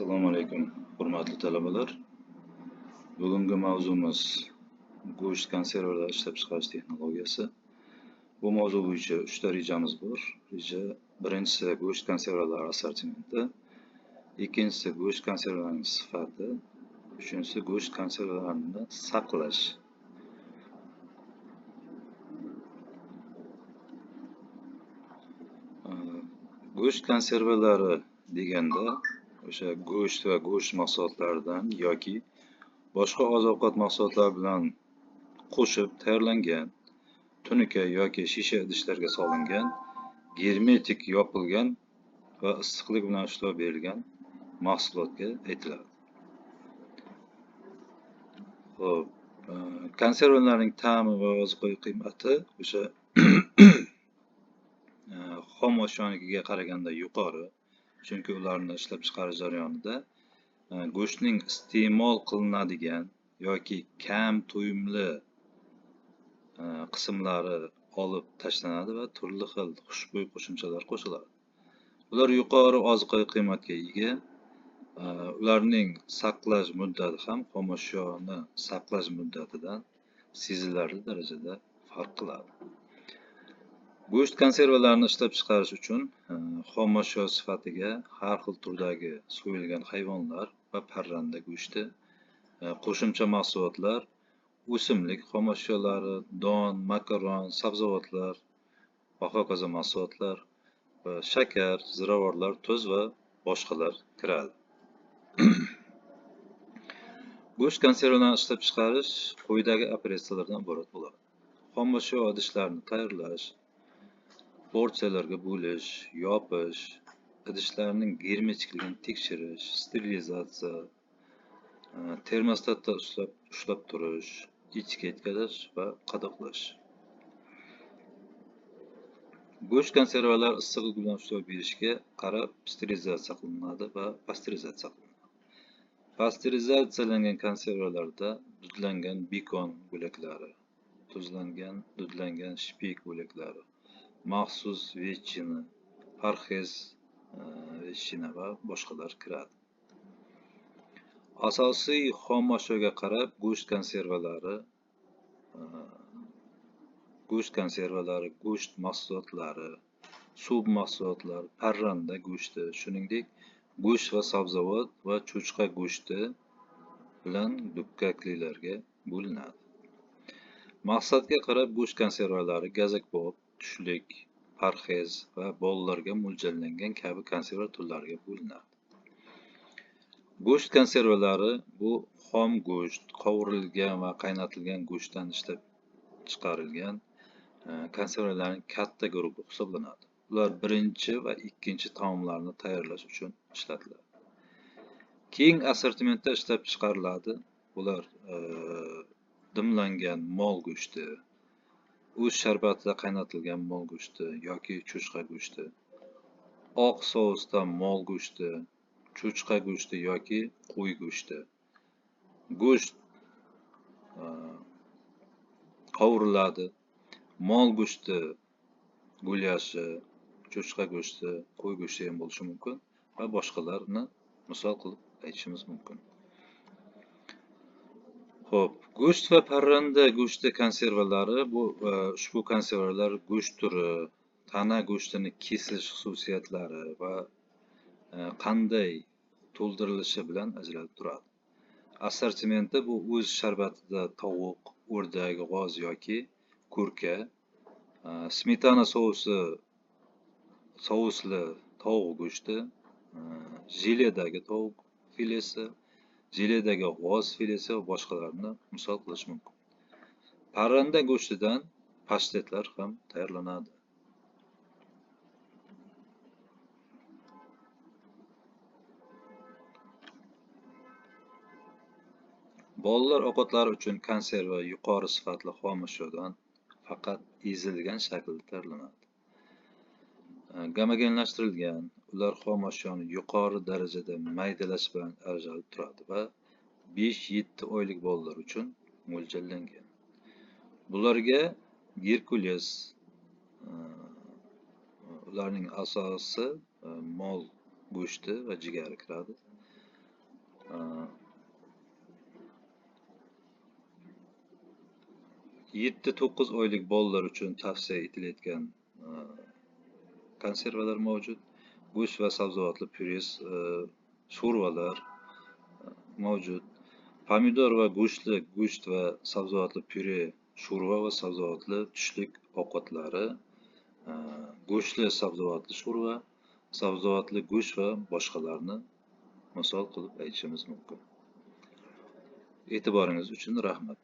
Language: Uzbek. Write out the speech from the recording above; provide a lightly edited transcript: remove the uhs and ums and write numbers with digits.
Assalomu alaykum, hurmatli talabalar. Bugungi mavzumiz go'sht konservalar ishlab chiqarish texnologiyasi. Bu mavzu bo'yicha 3 ta rejamiz bor. Reja birinchisi go'sht konservalari assortimenti, ikkinchisi go'sht konservalarining sifati, uchinchisi go'sht konservalarini saqlash. Go'sht konservalari deganda o'sha go'sht va go'sht mahsulotlaridan yoki boshqa oziq-ovqat mahsulotlari bilan qo'shib tayyorlangan, tunuka yoki shisha idishlarga solingan, germetik yopilgan va issiqlik bilan ushlab berilgan mahsulotga aytiladi. Xo'p, konservalarning ta'mi va oziqaviy qiymati o'sha xom oshyonikiga qaraganda yuqori, chunki ularni ishlab chiqarish jarayonida go'shtning iste'mol qilinadigan yoki kam to'yimli qismlari olib tashlanadi va turli xil xushbo'y qo'shimchalar qo'shiladi. Ular yuqori oziqaviy qiymatga ega, ularning saqlash muddati ham xomoshyoni saqlash muddatidan sezilarli darajada farq qiladi. Go'sht konservalarini ishlab chiqarish uchun xomashyo sifatiga har xil turdagi so'yilgan hayvonlar va parranda go'shti, qo'shimcha mahsulotlar, o'simlik xomashyolari, don, makaron, sabzavotlar va hokazo mahsulotlar va shakar, ziravorlar, tuz va boshqalar kiradi. Go'sht konservalarini ishlab chiqarish quyidagi operatsiyalardan iborat bo'ladi. Xomashyo idishlarini tayyorlash, porsiyalarga bo'lish, yopish, idishlarning germetikligini tekshirish, sterilizatsiya, termostatda ushlab turish, etiketkalash va qadoqlash. Go'sht konservalari issiqlik bilan ushlab berishga qarab sterilizatsiya qilinadi va pasterizatsiya qilinadi. Pasterizatsiyalangan konservalarda dudlangan bekon bo'laklari, tuzlangan, dudlangan shpek bo'laklari, maxsus ветчина, parhez ветчина va boshqalar kiradi. Asosiy xomashyoga qarab go'sht konservalari, go'sht mahsulotlari, suv mahsulotlari, parranda go'shti, shuningdek, go'sht va sabzavot va cho'chqa go'shti bilan dukkaklilarga bo'linadi. Maqsadga qarab go'sht konservalari gazakbob, tushlik, parhez va bolalarga mo'ljallangan kabi konserva turlariga bo'linadi. Go'sht konservalari bu xom go'sht, qovurilgan va qaynatilgan go'shtdan ishlab chiqarilgan konservalarning katta guruhi hisoblanadi. Ular birinchi va ikkinchi taomlarni tayyorlash uchun ishlatiladi. Keng assortimentda ishlab chiqariladi. Bular dimlangan mol go'shti, o'z sharbatida qaynatilgan mol go'shti yoki cho'chqa go'shti, oq sousda mol go'shti, cho'chqa go'shti yoki qo'y go'shti. Go'sht qovuriladi. Mol go'shti gulyashi, cho'chqa go'shti, qo'y go'shti ham bo'lishi mumkin va boshqalarni misol qilib aytishimiz mumkin. Xo'p, go'sht va parranda go'shti konservalari bu ushbu konservalar go'sht turi, tana go'shtini kesish xususiyatlari va qanday to'ldirilishi bilan ajralib turadi. Assortimenti bu o'z sharbatida tovuq, o'rdak, g'oz yoki ko'rka, smetana sousli tovuq go'shti, jeledagi tovuq filesi, jeledagi g'oz filesi va boshqalarni misol qilish mumkin. Parranda go'shtidan pashtetlar ham tayyorlanadi. Bolalar ovqatlari uchun konserva yuqori sifatli xomashyodan faqat ezilgan shaklda tayyorlanadi. Gomogenlashtirilgan, ular xom ashyoni yuqori darajada maydalash bilan ajralib turadi va 5-7 oylik bolalar uchun mo'ljallangan. Bularga Gerkules, ularning asosi mol go'shti va jigari kiradi. 7-9 oylik bolalar uchun tavsiya etilayotgan konservalar mavjud. Go'sht va sabzavotli pyure, sho'rvalar mavjud. Pomidor va go'shtli go'sht va sabzavotli pyure, sho'rva va sabzavotli tushlik ovqatlari, go'shtli sabzavotli sho'rva, sabzavotli go'sht va boshqalarni misol qilib aytishimiz mumkin. E'tiboringiz uchun rahmat.